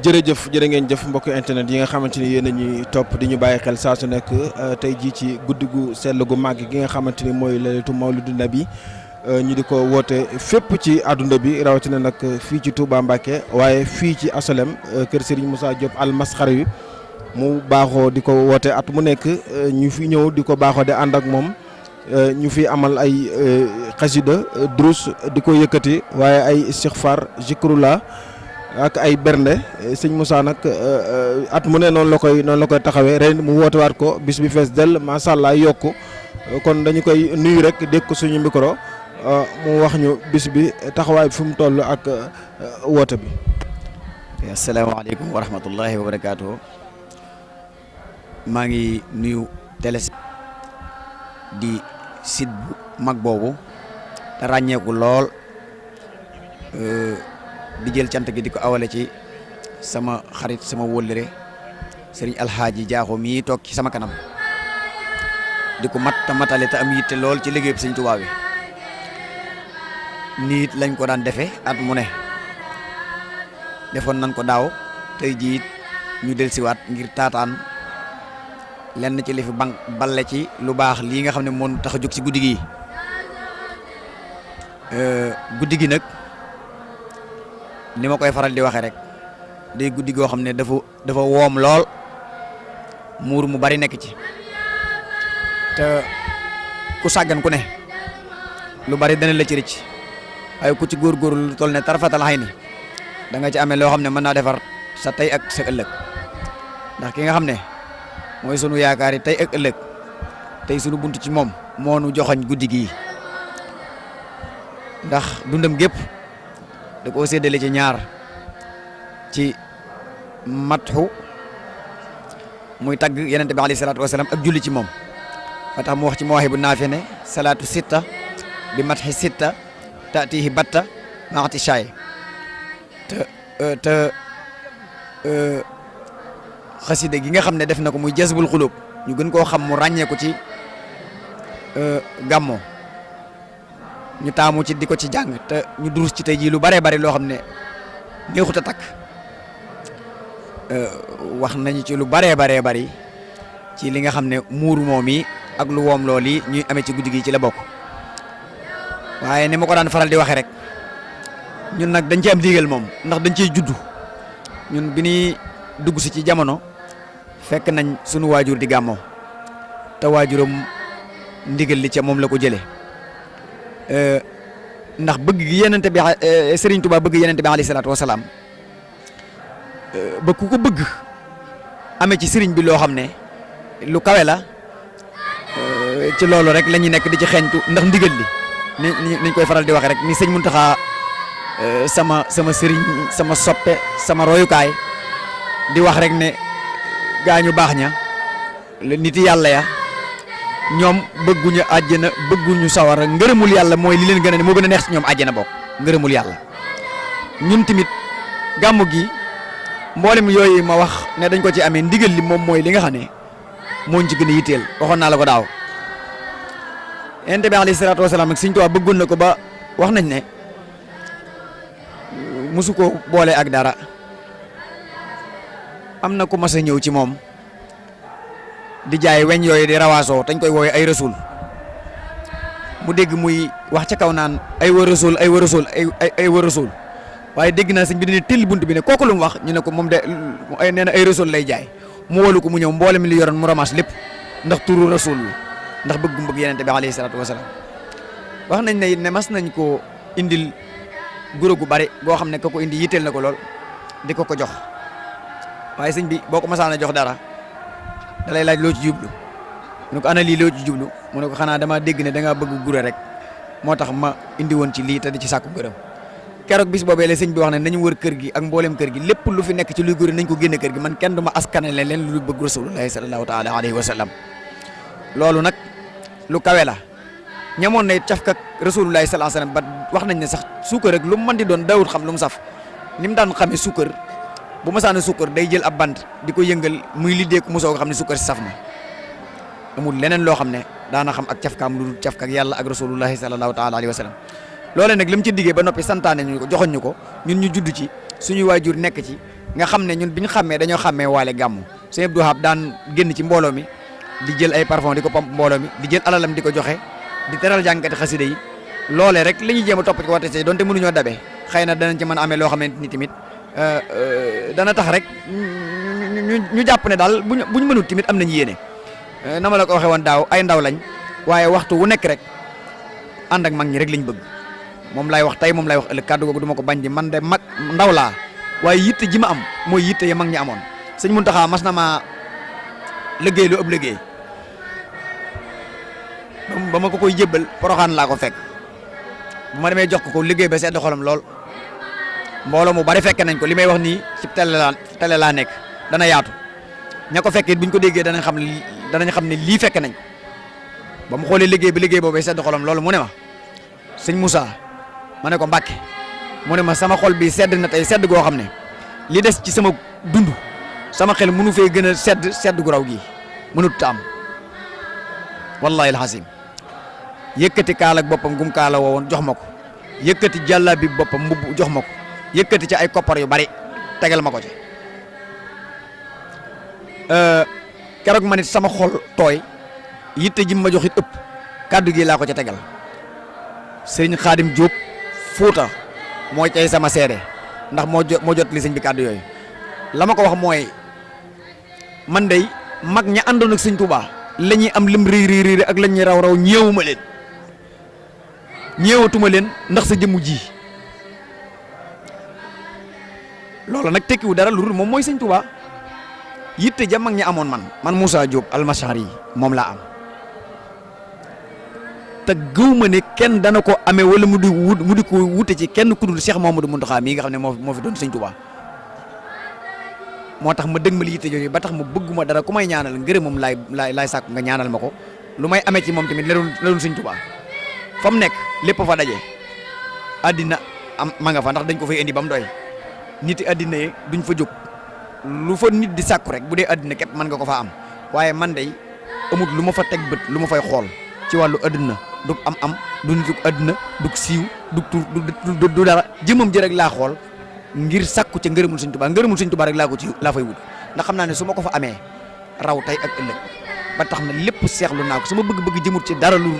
jërëjëf jërë ngeen jëf mbokk internet yi nga xamante ni yéen a ñuy topp di ñu bàyyi xel saa su nekk tey jii ci guddi gu sell gu màgg gi nga xamante ni mooy laylatu mawlidu nabi ñu di ko woote fépp ci àdduna bi rawatina nag fii ci Touba Mbacké waaye fii ci asolem kër Serigne Moussa Diop Al Masxari mu baaxoo di ko woote at mu nekk ñu fi ñëw di ko baaxoo di ànd ak moom ñu fi amal ay xasida drus di ko yëkkati waaye ay istighfar zikrullah ak ay bernde sëñ Moussa nag at mu ne noonu la koy taxawee ren mu woote waat ko bis bi fees dell macha allah yokku kon dañu koy nuyu rek dégg ko suñu micro mu wax ñu bis bi taxawaay bi fu mu toll ak woote bi. asalaamaaleykum wa rahmatullahi wa barakaatuhu. maa ngi nuyu télé di site bu mag boobu te ràññeeku lool di jël cant gi di ko awale ci sama xarit sama wóllëre sëriñ alxaaji jaaxo mii toog ci sama kanam di ko matale te am yitte lool ci liggéey bi sëñ Tuubaa bi niit lañ ko daan defe at mu ne defoon nañ ko daaw tey jii ñu dellusiwaat ngir taataan lenn ci li fi balle ci lu baax lii nga xam ne moo tax a jóg ci guddi gi guddi gi nag ni ma koy faral di waxee rek day guddi goo xam ne dafa woom lool muur mu bari nekk ci te ku sàggan ku ne lu bari dana la ci rëcc waaye ku ci góorgóorlu lu toll ne tarafatal xay ni da nga ci amee loo xam ne mën naa defar sa tey ak sa ëllëg ndax ki nga xam ne mooy sunu yaakaar yi tey ak ëllëg tey sunu bunt ci moom moo nu joxañ guddi gii ndax dundam gépp da koo séddale ci ñaar ci matxu muy tagg yenente bi alayhi salaatu wasalaam ak julli ci moom ba tax mu wax ci mawaahibu naafi ne salaatu sitta bi matxi sitta taatihi batta maati shaay te xasida gi nga xam ne def na ko muy jazbul xulub ñu gën koo xam mu ràññee ko ci gàmmo ñu taamu ci di ko ci jàng te ñu durus ci tey jii lu baree bari loo xam ne neexut a takk wax nañu ci lu baree bari ci li nga xam ne muur moom yi ak lu woom lool yi ñuy amee ci guddi gi ci la bokk waaye ni ma ko daan faral di waxee rek ñun nag dañ ci am digal moom ndax dañ ciy juddu ñun bi ñuy dugg si ci jamono fekk nañ sunu waajur di gàmmoo te waajuram ndigal li ca moom la ko jëlee ndax bëgg gi yenente bi Serigne Touba bëgg yenente bi alayhi salaatu wasalaam ba ku ko bëgg amee ci Serigne bi loo xam ne lu kawe la ci loolu rek la ñuy nekk di ci xeeñtu ndax ndigal li niñ koy faral di waxe rek ni sëñ Muntaxa sama Serigne sama soppe sama royukaay di wax rek ne gaañu baax ña nit yàlla ya ñoom bëgguñu àjjana bëgguñu sawara ngërëmul yàlla mooy li leen gën a ne moo gën a neex ci ñoom àjjana bokk ngërëmul yàlla ñun tamit gàmmu gi mboolem yooyu ma wax ne dañ ko ci amee ndigal li moom mooy li nga xam ne moo ñu ci gën a yitteel waxoon naa la ko daaw Yonent bi alayhi salaatu wasalaam ak Sëriñ Tuubaa bëggoon na ko ba wax nañ ne mosu ko boole ak dara am na ku mas a ñëw ci moom di jaay weñ yooyu di rawaasoo dañ koy woowee ay rasul mu dégg muy wax ca kaw naan ay wa rasul ay wa rasul ay wa rasul waaye dégg naa sëñ bi dañuy tëll bunt bi ne kooku lu mu wax ñu ne ko moom de nee na ay rasul lay jaay mu wolu ko mu ñëw mboolem li yoroon mu ramas lépp ndax turu rasul ndax bëgg yenente bi alayhi salaatu wasalaam wax nañ ne mas nañ ko indil guro gu bari boo xam ne ka ko indi yitteel na ko lool di ko jox waaye sëñ bi boo ko masaan a jox dara da lay laaj loo ci jublu mu ne ko ana lii loo ci jublu mu ne ko xanaa dama dégg ne da ngaa bëgg gure rek moo tax ma indi woon ci lii te di ci sàkku gërëm keroog bis boobee la sëñ bi wax ne nañu wër kër gi ak mboolem kër gi lépp lu fi nekk ci luy gure nañ ko génne kër gi man kenn du ma askanale leen lu bëgg rasulullahi sallallahu taala alayhi wa sallam loolu nag lu kawe la ñamoon na it cafka rasulullahi sallallahu alayhi wa sallam ba wax nañ ne sax suukar rek lu mu mën di doon dawut xam lu mu saf ni mu daan xamee suukar bu ma saana suukar day jël ab bant di ko yëngal muy liddeeku mosoo ko xam ne suukar si saf na amul leneen loo xam ne daana xam ak cafkaam lu dul cafka ak yàlla ak rasulullahi sallallahu taala alayhi wa sallam loolee nag li mu ci diggee ba noppi santaane ñu ko joxoñ ñu ko ñun ñu judd ci suñuy waajur nekk ci nga xam ne ñun bi ñu xàmmee dañoo xàmmee waale gàmmu sëñ Abdou Wahab daan génn ci mbooloo mi di jël ay parfum di ko pomp mbooloo mi di jël alalam di ko joxe di teral jàngkati xasida yi loolee rek la ñuy jéem a topp ci warte si donte mënuñoo dabe xëy na danañ ci mën a amee loo xamante ni tamit dana tax rek ñu jàpp ne daal buñ mënut tamit am nañ yéene na ma la ko waxee woon daaw ay ndaw lañ waaye waxtu wu nekk rek ànd ak mag ñi rek lañ bëgg moom laay wax tey moom laay wax ëllëg kàddu googu du ma ko bañ di man de mag ndaw laa waaye yitte ji ma am mooy yitte ya mag ñi amoon sëñ Muntaxa mas na ma liggéey lu ëpp liggéey ba ma ko koy jébbal Poroxaan laa ko fekk bu ma demee jox ko liggéey ba sedd xolam lool mbooloo mu bari fekke nañ ko li may wax nii ci télé laa nekk dana yaatu ña ko fekkee buñ ko déggee danañ xam ne lii fekke nañ ba mu xoolee liggéey bi liggéey boobu sedd xolam loolu mu ne ma sëñ Moussa ma ne ko Mbàkke mu ne ma sama xol bi sedd na tey sedd goo xam ne li des ci sama dund sama xel mënu fee gën a sedd gu raw gii mënut ta am wallahi alxasim yëkkati kaal ak boppam gum kaala woowoon jox ma ko yëkkati jàlla bi boppam mbubb jox ma ko yëkkati ci ay koppar yu bari tegal ma ko ci keroog ma nit sama xol tooy yitte ji ma jox it ëpp kàddu gi laa ko ca tegal sëriñ Xaadim Jóob Fuuta mooy tey sama seede ndax moo jot li sëñ bi kàddu yooyu la ma ko wax mooy man day mag ña àndoon ak sëñ Tuubaa la ñuy am lim riir ak la ñuy raw ñeewuma leen ñeewatuma leen ndax sa jëmu ji loolu nag tekkiwu dara lu dul moom mooy sëñ Tuubaa yitte ja mag ñi amoon man Moussa Diop almashari yi moom laa am te gëw ma ne kenn dana ko amee wala mu di ko wute ci kenn ku dul Cheikh Mouhamadou Mountakha mii nga xam ne moo fi doon sëñ Tuubaa moo tax ma dëgg ma li yitte jooju ba tax ma bëgguma dara ku may ñaanal ngërëmam laay sàkk nga ñaanal ma ko lu may amee ci moom tamit la doon sëñ Tuubaa fa mu nekk lépp fa daje addina am ma nga fa ndax dañ ko fay indi ba mu doy nit yi addina yi duñ fa jóg lu fa nit di sàkku rek bu dee addina képp mën nga ko fa am waaye man day amut lu ma fa teg bët lu ma fay xool ci wàllu addina du am du nitu addina du siiw du tur du dara jëmam ji rek laa xool ngir sàkku ca ngërëmul sëñ Tuubaa rek laa fay wut ndax xam naa ne su ma ko fa amee raw tey ak ëllëg ba tax na lépp seexlu naa ko sama bëgg-bëgg jëmut ci dara lu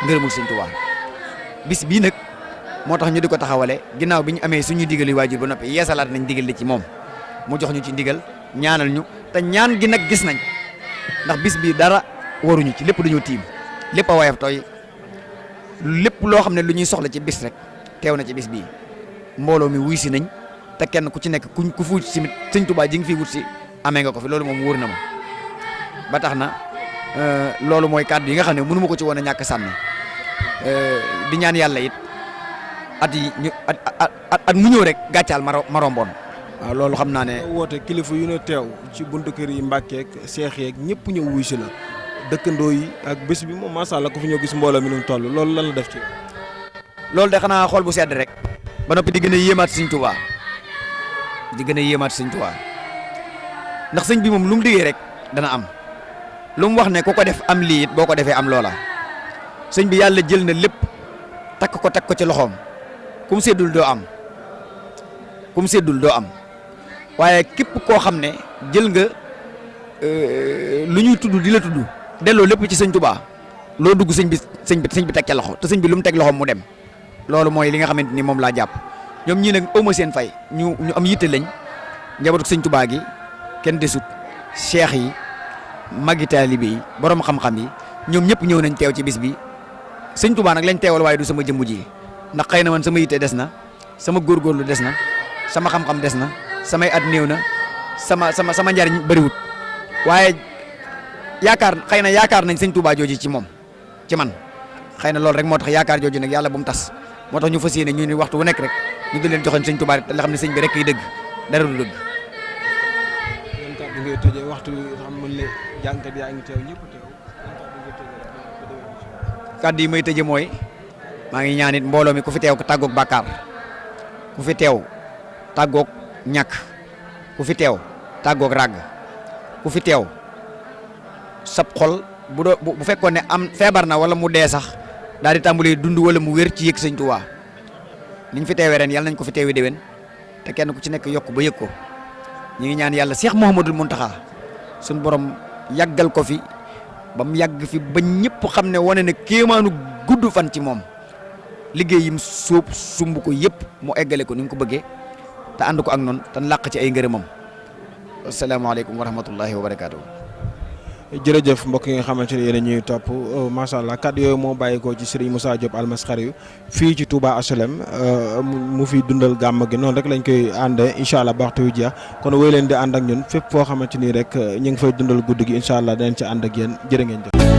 ngërëmul sëñ Tuubaa bis bii nag moo tax ñu di ko taxawale ginnaaw bi ñu amee suñu digali waajur ba noppi yeesalaat nañ digal li ci moom mu jox ñu ci ndigal ñaanal ñu te ñaan gi nag gis nañ ndax bis bii dara waruñu ci lépp dañoo tiim lépp a woyof tooy lépp loo xam ne lu ñuy soxla ci bis rek teew na ci bis bii mbooloo mi wuy si nañ te kenn ku ci nekk ku fuut si sëñ Tuubaa ji nga fi wut si amee nga ko fi loolu moom wóor na ma ba tax na loolu mooy kàddu yi nga xam ne mënu ma ko ci woon a ñàkk sànni di ñaan yàlla it at mu ñëw rek gàccaal ma romboon waaw loolu xam naa ne. woote kilifa yu ne teew ci buntu kër yi Mbàkke ak seex yeeg ñëpp ñëw wuy si la dëkkandoo yi ak bés bi moom macha allah ku fi ñëw gis mbooloo mi nu mu toll loolu lan la def ci. loolu de xanaa xool bu sedd rek ba noppi di gën a yéemaat sëñ Tuubaa ndax sëñ bi moom lu mu diggee rek dana am lu mu wax ne ku ko def am lii it boo ko defee am loola sëñ bi yàlla jël na lépp takk ko ci loxoom kum seddul doo am waaye képp koo xam ne jël nga lu ñuy tudd di la tudd delloo lépp ci sëñ Tuubaa loo dugg sëñ bi teg ca loxo te sëñ bi lu mu teg loxoom mu dem loolu mooy li nga xamante ni moom laa jàpp ñoom ñii nag ëwma seen fay ñu am yitte lañ njabootu sëñ Tuubaa gi kenn desut cheikh yi magi taalibe yi borom xam-xam yi ñoom ñëpp ñëw nañ teew ci bis bi sëñ Tuubaa nag lañ teewal waaye du sama jëmm ji ndax xëy na man sama yitte des na sama góorgóorlu des na sama xam-xam des na samay at néew na sama njariñ bëriwut waaye xëy na yaakaar nañ sëñ Tuubaa jooji ci moom ci man xëy na loolu rek moo tax yaakaar jooju nag yàlla bu mu tas moo tax ñu fas yéene ñu ni waxtu wu nekk rek ñu di leen joxoon sëñ Tuubaa te la xam ne sëñ bi rek yi dëgg dara du dëgg. yan kàddu ngay tëjee waxtu bi xam mën la jànkat yaa ngi teew ñëpp teew kàddu yi may tëjee mooy maa ngi ñaan it mbooloo mi ku fi teew tàggoog bàkkaar ku fi teew tàggoog ñàkk ku fi teew tàggoog ràgg ku fi teew sab xol bu fekkoon ne am feebar na wala mu dee sax daal di tàmbalee dund wala mu wér ci yëg sëñ Tuubaa niñ fi teewee ren yàlla nañ ko fi teewee déwén te kenn ku ci nekk yokk ba yëg ko ñi ngi ñaan yàlla Cheikh Mouhamadul Mountakha suñ borom yàggal ko fi ba mu yàgg fi ba ñëpp xam ne wane ne kéemaanu gudd fan ci moom liggéey yim sumb ko yëpp mu eggale ko ni nga ko bëggee te ànd ko ak noonu te làq ci ay ngërëmam. asalaamaaleykum wa rahmatullahi wa barakaatu. jërëjëf mbokk yi nga xamante ne yéen ñuy topp macha allah kàddu yooyu moo bàyyikoo ci Serigne Moussa Diop Almaskhariou fii ci Touba HLM mu fi dundal gàmm gi noonu rek lañ koy àndee incha allah ba waxtu wi jeex kon wéy leen di ànd ak ñun fépp foo xamante ni rek ñu ngi fay dundal guddi gi incha allah dinañ ci ànd ak yéen jërë ngeen jëf.